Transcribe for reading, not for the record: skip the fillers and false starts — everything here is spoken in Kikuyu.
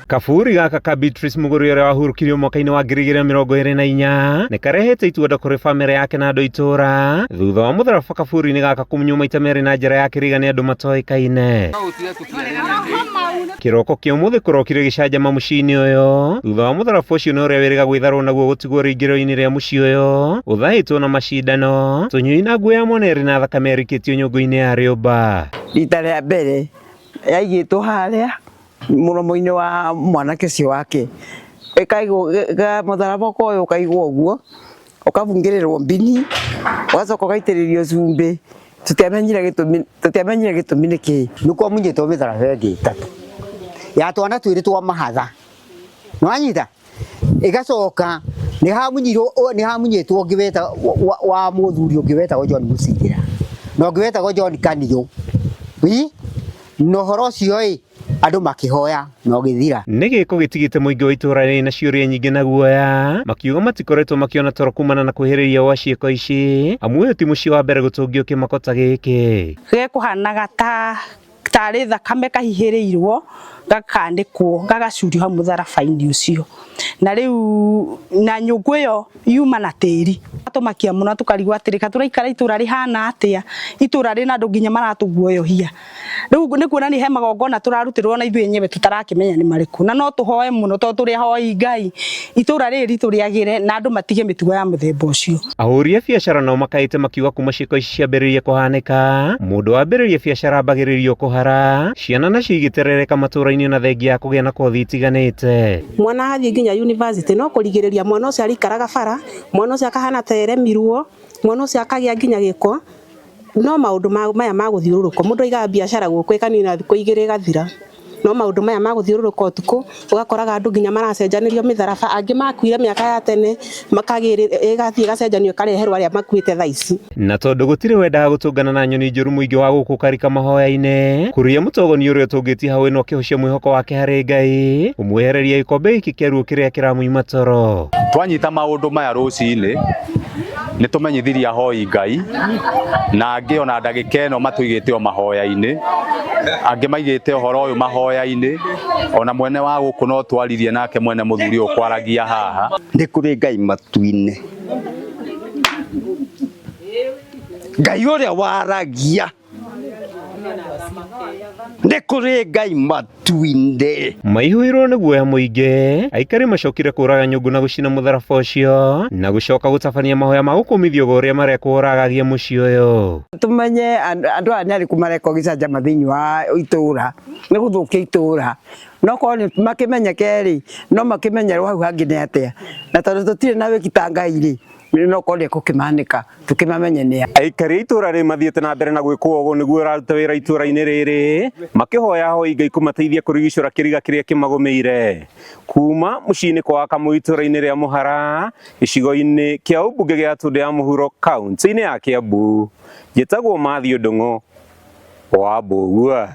Kaburi gaka ka Beatrice Mũgũri ũrĩa wahurũkirio mwaka-inĩ wa 2024 nĩ karehete ituanda kũrĩ bamĩrĩ yake na andũ itũra thutha wa mũtharaba kaburi-inĩ gaka kũmunywo maita merĩ na njĩra ya kĩriga nĩ andũ matoĩkaine. Kĩroko kĩa ũmũthĩ kũrokire gĩcanjama mũciĩ-inĩ ũyũ thutha wa mũtharaba ũcio na ũrĩa wĩrĩga gwĩtharwo naguo gũtigwo rĩingĩro-inĩ rĩa mũciĩ ũyũ ũthaĩtwo na macindano tũnyui na nguo ya mwana ĩrĩ na thakame ĩrikĩtio nyũngũ-inĩ ya rĩũmba. Rita rĩa mbere yaigĩtwo harĩa mũromo-inĩ wa mwanake ũcio wake, ĩkaigwo mũtharaba ũkoywo ũkaigwo ũguo, ũkabungĩrĩrwo mbini, ũgacoka ũgaitĩrĩrio cumbĩ, tũtiamenyire gĩtũmi tũtiamenyire gĩtũmi nĩ kĩĩ. Nĩ kwamunyĩtwo mĩtharaba ĩngĩ ĩtatũ ya twana twĩrĩ twa mahatha, nĩwanyita? Ĩgacoka nĩ hamunyirwo nĩ hamunyĩtwo ũngĩ weta wa mũthuri ũngĩ wetagwo John Mũcingĩra na ũngĩ wetagwo John Kaniũ. Na ũhoro ũcio ĩ andũ makĩhoya na ũgĩthira. Nĩ gĩko gĩtigĩte mũingĩ wa itũũra rĩrĩ na ciũria nyingĩ na guoya, makiuga matikoretwo makĩona toro kumana na kwĩhĩrĩria gwa ciĩko ici, amu ũyũ ti mũciĩ wa mbere gũtũngio kĩmako ta gĩkĩ. Gekũhanaga ta tarĩ thakame kahihĩrĩirwo gakanĩkwo gagacurio hau mũtharaba-inĩ ũcio na rĩu na nyũngũ ĩyo yuma na tĩri tũmakia mũno tũkarigwo atĩrĩ ka tũraikara itũra rĩhana atĩa itũra rĩna andũ nginya maratũguoyohia rĩu nĩ kuonania he magongona tũrarutĩrwo na ithuĩ enyewe tũtarakĩmenya nĩ marĩkũ na no tũhoe mũno tondũ tũrĩ ahoi Ngai itũra rĩrĩ ritũ rĩagĩre na andũ matige mĩtugo ya mũthemba ũcio. Ahũri a biacara nao makaĩte makiuga kuma ciĩko ici ciambĩrĩirie kũhanĩka, mũndũ wambĩrĩria biacara ambagĩrĩrio kũhara, ciana nacio igĩterereka matũra-inĩ ona thengia ya kũgĩa na kothi itiganĩte. Mwana athiĩ nginya university no kũrigĩrĩria mwana ũcio arĩikaraga bara, mwana ũcio akahana ta eremirwo, mwana ũcio akagĩa nginya gĩko, no maũndũ maya ma gũthiũrũrũka, mũndũ aigaga biacara gũkũ ĩkanina thikũ igĩrĩ ĩgathira, no maũndũ maya ma gũthiũrũrũka ũtukũ, ũgakoraga andũ nginya maracenjanĩrio mĩtharaba, angĩ makuire mĩaka ya tene, ĩgathiĩ ĩgacenjanio ĩkareherwo arĩa makuĩte thaa ici. Na tondũ gũtirĩ wendaga gũtũngana na nyoni njũru mũingĩ wa gũkũ ũkarika mahoya-inĩ, Kuria mũtogoni ũrĩa ũtũngĩtie hau ĩno akĩhocia mwĩhoko wake harĩ Ngai, ũmwehereria gĩkombe gĩkĩ kĩa ruo kĩrĩa kĩramũima toro. Twanyita maũndũ maya rũcinĩ nĩ tũmenyithirie ahoi Ngai na angĩ ona ndagĩka ĩno matũigĩte o mahoya-inĩ, angĩ maigĩte ũhoro ũyũ mahoya-inĩ, ona mwene wa gũkũ no twaririe nake mwene mũthuri ũyũ kwaragia haha. Nĩ kũrĩ Ngai matu-inĩ, Ngai ũrĩa waragia, nĩ kũrĩ Ngai matu-inĩ. Maihũirwo nĩ guoya mũingĩ, aikari macokire kũraga nyũngũ na gũcina mũtharaba ũcio na gũcoka gũtabania mahoya ma gũkũmithio ũgo ũrĩa marekwo ũragagie mũciĩ ũyũ. Tũmenye andũ aya nĩ arĩkũ mareka gĩcanjama thĩinĩ wa itũra, nĩ gũthũkia itũra. No korwo nĩ makĩmenyeke rĩ, no makĩmenyerwo hau hangĩ nĩ atĩa. Na tondũ tũtirĩ na wĩki ta Ngai rĩ, no korwo nĩ ekũkĩmanĩka tũkĩmamenye nĩ a. Aikari a itũra rĩrĩ mathiĩte na mbere na gwĩkwo ũguo nĩguo ũraruta wĩra itũra-inĩ rĩrĩ, makĩhoya ahoi Ngai kũmateithia kũrigicũra kĩriga kĩrĩa kĩmagũmĩire. Kuma mũciĩ-inĩ kwa Kamũyũ itũra-inĩ rĩa Mũhara, gĩcigo-inĩ kĩa ũmbunge gĩa Gatũndũ ya Mũhuro kaunti-inĩ ya Kĩambu, njĩtagwo Matthew Ndung'u wa Mbũgua.